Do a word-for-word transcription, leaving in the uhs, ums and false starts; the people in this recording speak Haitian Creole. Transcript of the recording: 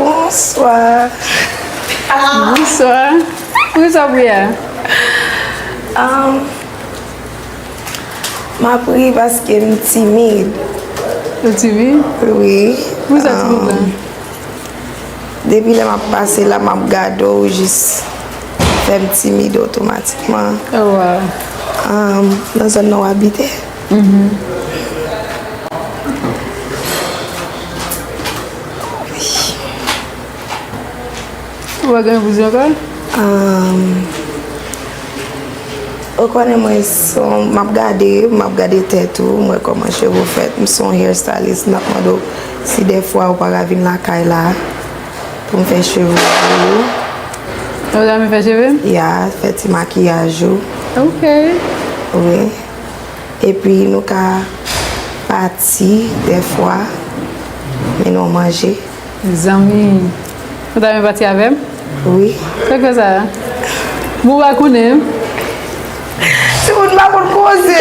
Bonswa. Bonswa. Poukisa w ap ri a? Um, m ap ri paske m timid. Ou timid? Wi. Poukisa timid la? Depi lè m ap pase la, m ap gade w, ou jis fè m timid otomatikman. Oh, wow. Um, nan zòn nan w abite? Ou pa gen pou di ankò? Um, ou konnen mwen son, m ap gade, m ap gade tèt ou, m wè kòman cheve w fèt, m son hairstylist, m ap mande w si dèfwa ou pa ka vin lakay la pou m fè cheve w pou ou. Ou ta renmen fè cheve m? Ya, fè ti makiyaj ou. Ok. Wi. Epi nou ka pati dèfwa, mennen w manje. Zanmi, ou ta renmen pati avè m? Wi. Fè kè sa. Bon, ou pa konnen. Timoun pa konn koze.